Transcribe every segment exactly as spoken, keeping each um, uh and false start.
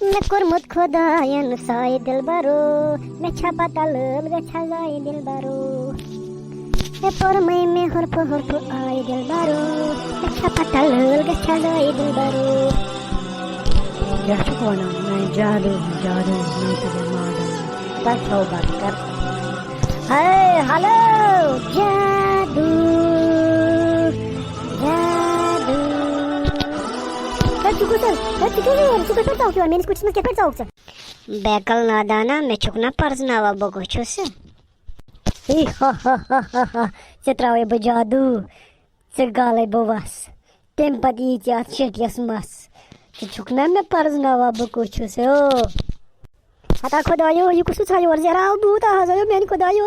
مےٚ کوٚرمُت خۄدایَن سایہِ دِلبَرو، مےٚ چھا پَتہ لٲل گژھِ ہا زایہِ دِلبَرو۔ ہے پوٚرمَے مےٚ ہُرپہٕ ہُرپہٕ آیہِ دِلبَرو، مےٚ چھا پَتہ لٲل گژھِ ہا زایہِ دِلبَرو۔ کیٛاہ چھُکھ وَنان؟ نَے جادو، جادو، نَے تُجھے مادو، تۄہہِ تھاوو برکت۔ ہے ہیلو، جادو، جادو۔ ہے، ژٕ کُس حظ؟ ہے، ژٕ کیٛازِ یور؟ ژٕ کِتھ پٲٹھۍ ژاوُکھ یور؟ میٛٲنِس کُٹھِس منٛز کِتھ پٲٹھۍ ژاوُکھ ژٕ؟ بیکل نادانا، مےٚ چھُکھ نا پرزناوان بہٕ کُس چھُس؟ ہی ہا ہا ہا ہا ہا، ژےٚ ترٛاوَے بہٕ جادو، ژٕ گالَے بہٕ وَس، تَمہِ پَتہٕ یی ژےٚ اَتھ شیٹیَس مَس۔ ژٕ چھُکھ نا مےٚ پرزناوان بہٕ کُس چھُس؟ او۔ ہتا خۄدایو، یہِ کُس چھُ ژھایہِ اورٕ زیران؟ بہٕ تہِ آز آیو میٛانہِ خۄدایو۔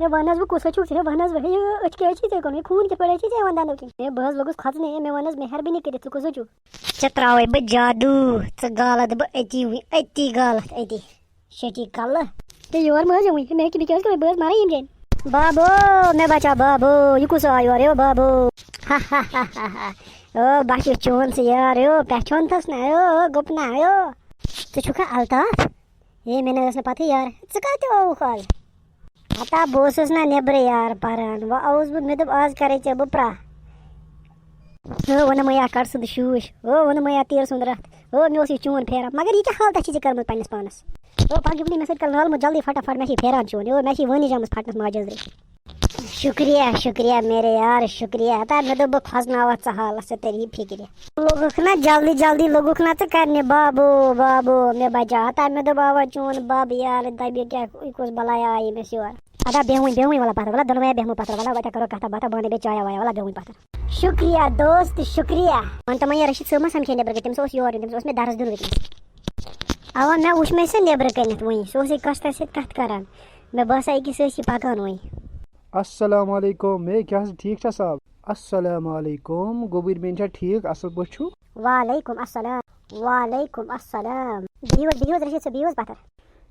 ہے وَن حظ بہٕ کُس حظ چھُکھ ژٕ؟ ہے وَن حظ بہٕ، ہے یہِ أچھ کیٛازِ چھِ ژےٚ کوٚرمُت؟ خوٗن کِتھ پٲٹھۍ حظ چھِ ژےٚ یِوان دَنٛدو کِنۍ؟ ہے بہٕ حظ لوٚگُس کھۄژنہِ، ہے مےٚ وَن حظ مہربٲنی کٔرِتھ، ژٕ کُس حظ چھُکھ؟ ژےٚ ترٛاوَے بہٕ جادوٗ، ژٕ گالَتھ بہٕ أتی وٕنۍ، أتی گالَتھ أتی۔ شیٹی کَلہٕ۔ تہٕ یور مہٕ حظ یِوٕنۍ، مےٚ کہِ-، مےٚ کیٛازِ کَرٕ بہٕ حظ مَرٕ ییٚمہِ جایہِ۔ بابو، مےٚ بچا بابو، یہِ کُس آو یور؟ ہے بابو۔ او، بہٕ چھُس چون سُہ یار، او، پہچان تھَس نہ، او، او، گُپنا، او۔ ژٕ چھُکھا الطاف؟ ہے، مےٚ نہ ٲس نہٕ پَتہٕے یار، ژٕ کَتہِ آوُکھ آز؟ ہتا بہٕ اوسُس نہ نیٚبرٕ یار پَران، وۄنۍ آوُس بہٕ، مےٚ دوٚپ آز کَرَے ژےٚ بہٕ پرٛاہ۔ ہو، ووٚنُم یا کَڑ سُنٛد شوٗش۔ ہو، ووٚنُم یا تیٖر سُنٛد رَتھ۔ ہو، مےٚ اوس یہِ چون پھیران۔ مگر یہِ کیٛاہ حالتہ چھِ ژےٚ کٔرمٕژ پنٛنِس پانَس؟ ہو، پَکھ یِمنٕے مےٚ سۭتۍ کَر نالہٕ مہٕ جلدی فٹافٹ، مےٚ چھِ یہِ پھیران چون۔ ہو، مےٚ چھِ یہِ وٲنِج آمٕژ پھٹنَس ماجہِ ہٕنٛز رِش۔ شُکریہ، شُکریہ میرے یار، شُکریہ۔ ہتا مےٚ دوٚپ بہٕ کھۄژناوَتھ ژٕ حالَس، ژےٚ تَری فِکرِ۔ لوٚگُکھ نا جلدی جلدی، لوٚگُکھ نا ژٕ کَرنہِ بابو، بابو، مےٚ بچا۔ ہتا مےٚ دوٚپ اَوا چون بَب یار، دَپہِ یہِ کیٛاہ، یہِ کُس بَلایا آیہِ مےٚ یور؟ ادا بیہوٕنۍ، بیہوٕنۍ ولا پتھر، ولا دۄنوے بیہمو پتھر، ولا وتہ کرو کتھا باتھا، بانہٕ بیٚیہِ چایا وایا، ولا بیہوٕنۍ پتھر۔ شُکریہ دوست، شُکریہ۔ وۄنۍ تہٕ مےٚ یہِ رشیٖد صٲب ما سمکھے نیٚبرٕ کَنہِ، تٔمِس اوس یور یُن، تٔمِس اوس مےٚ درس دیُن وٕنکیٚنس۔ اوا، مےٚ وٕچھ مےٚ سُہ نیٚبرٕ کَنٮ۪تھ وٕنۍ، سُہ اوس أکۍ کۄستانۍ سۭتۍ کَتھ کران۔ مےٚ باسان أکِس ٲسۍ یہِ پکان وٕنۍ۔ السلام علیکم، ہے کیٛاہ حظ ٹھیٖک چھا صاحب؟ السلام علیکم، گوٚبُر بیٚنہِ چھا ٹھیٖک، اصٕل پٲٹھۍ چھُو؟ وعلیکم السلام، وعلیکم السلام۔ بِہِو حظ، بِہِو حظ رشیٖد صٲب، بِہِو حظ پتھر۔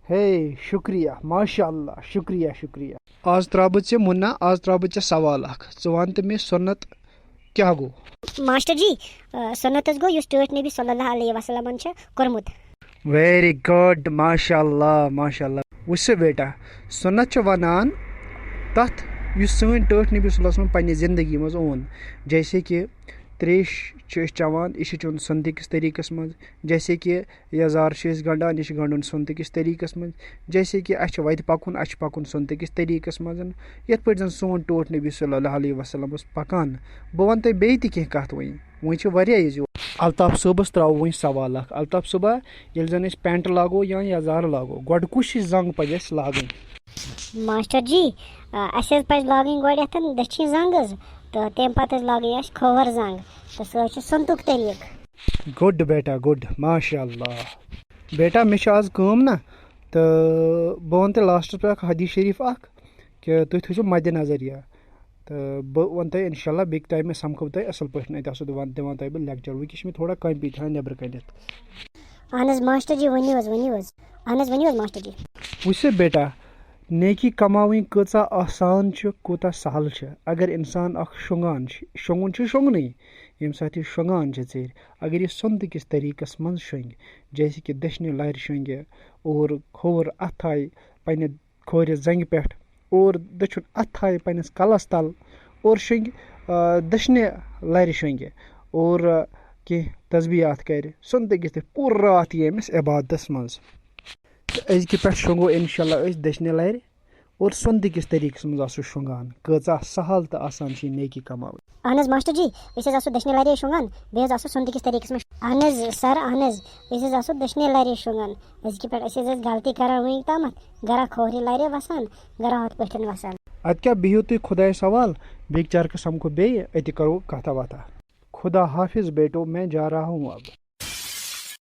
ہے، شُکریہ، ماشاء اللہ، شُکریہ، شُکریہ۔ آز ترٛاوٕ بہٕ ژےٚ مُنہ، آز ترٛاوٕ بہٕ ژےٚ سوال اکھ۔ ژٕ وَن تہٕ مےٚ، سُنت کیٛاہ گوٚو؟ ماشٹر جی، آ، سُنت حظ گوٚو یُس ٹٲٹھۍ نبی صلی اللہ علیہ وسلمن چھِ کوٚرمُت۔ Very good، ماشاء اللہ، ماشاء اللہ۔ وٕچھ سا بیٹا، سُنت چھِ وَنان تَتھ، یُس سٲنۍ ٹٲٹھۍ نبی صلی اللہ علیہ وسلم پنٛنہِ زندگی منٛز اوٚن۔ جیسے کہِ ترٛیش چھِ أسۍ چٮ۪وان، یہِ چھِ چیوٚن سُنتہٕ کِس طریٖقَس منٛز۔ جیسے کہِ یَزار چھِ أسۍ گنٛڈان، یہِ چھِ گنٛڈُن سُنتہٕ کِس طریٖقَس منٛز۔ جیسے کہِ اَسہِ چھِ وَتہِ پَکُن، اَسہِ چھُ پَکُن سُنتہٕ کِس طریٖقَس منٛز۔ یِتھ پٲٹھۍ زَن سون ٹوٹھ نبی صلی اللہ علیہ وسلم اوس پَکان۔ بہٕ وَنہٕ تۄہہِ بیٚیہِ تہِ کینٛہہ کَتھ وۄنۍ۔ وۄنۍ چھِ واریاہ یہِ زِ الطاف صٲبَس ترٛاوو وۄنۍ سوال اَکھ۔ الطاف صٲبا، ییٚلہِ زَن أسۍ پٮ۪نٛٹ لاگو یا یَزار لاگو، گۄڈٕ کُس ہِش زنٛگ پَزِ اَسہِ لاگٕنۍ؟ ماشٹر جی، آ، اَسہِ حظ پَزِ لاگٕنۍ گۄڈٕنٮ۪تھ دٔچھِنۍ زنٛگ حظ، تہٕ تَمہِ پَتہٕ حظ لاگٕنۍ اَسہِ کھووُر زنٛگ، تہٕ سُہ حظ چھُ سُنتُک طریٖقہٕ۔ Good بیٹا، good، ماشاء اللہ۔ بیٹا، مےٚ چھِ آز کٲم نا، تہٕ بہٕ وَنہٕ تۄہہِ لاسٹَس پٮ۪ٹھ اَکھ حدیث شریٖف اَکھ، کہِ تُہۍ تھٲیزیو مَدِ نظر یہِ۔ تہٕ بہٕ وَنہٕ تۄہہِ اِنشاء اللہ بیٚکہِ ٹایمہٕ سَمکھو بہٕ تۄہہِ اَصٕل پٲٹھۍ، اَتہِ آسو دِوان، دِوان تۄہہِ بہٕ لیکچر۔ وٕنکٮ۪س چھِ مےٚ تھوڑا کامہِ پیٚیہِ تھاوٕنۍ نٮ۪برٕ کَنٮ۪تھ۔ اہن حظ ماشٹر جی، ؤنِو حظ، ؤنِو حظ۔ اہن حظ، ؤنِو حظ ماشٹر جی۔ وٕچھ سا بیٹا، نیکی کماوٕنۍ کۭژاہ آسان چھِ، کوٗتاہ سہل چھِ۔ اگر اِنسان اَکھ شۄنٛگان چھِ، شۄنٛگُن چھُ شۄنٛگنُے، ییٚمہِ ساتہٕ یہِ شۄنٛگان چھِ ژیٖرۍ، اگر یہِ سۄنٛدٕ کِس طریٖقَس منٛز شۄنٛگہِ، جیسے کہِ دٔچھنہِ لَرِ شۄنٛگہِ اور کھووُر اَتھٕ تھایہِ پنٛنہِ کھورِ زنٛگہِ پٮ۪ٹھ اور دٔچھُن اَتھٕ تھایہِ پنٛنِس کَلَس تَل اور شۄنٛگہِ، آ، دٔچھنہِ لَرِ شۄنٛگہِ اور، آ، کینٛہہ تسبیٖحات کَرِ، سۄنٛدٕ کِس تہِ پوٗرٕ راتھ یی أمِس عبادتَس منٛز۔ تہٕ أزکہِ پٮ۪ٹھ شۄنٛگو اِنشاء اللہ أسۍ دٔچھنہِ لَرِ اور سۄنٛدٕ کِس طریٖقَس منٛز آسو شۄنٛگان۔ کۭژاہ سہل تہٕ آسان چھِ یہِ نیکی کماوٕنۍ۔ اہن حظ ماشٹر جی، أسۍ حظ آسو دٔچھنہِ لَرے شۄنٛگان، بیٚیہِ حظ آسو سۄنٛدٕ کِس طریٖقَس منٛز۔ اہن حظ سر، اہن حظ، أسۍ حظ آسو دٔچھنہِ لَرے شۄنٛگان۔ أزکہِ پٮ۪ٹھ أسۍ حظ ٲسۍ غلطی کران وٕنیُک تامَتھ، گرا کھوورِ لَرے وَسان، گرا ہُتھ پٲٹھۍ وَسان۔ اَدٕ کیٛاہ، بِہِو تُہۍ خۄدایَس حوال، بیٚکہِ چرکہٕ سَمکھو بیٚیہِ، أتی کرو کَتھا باتھا۔ خدا حافظ بیٹو، میں جا رہا ہوں اب۔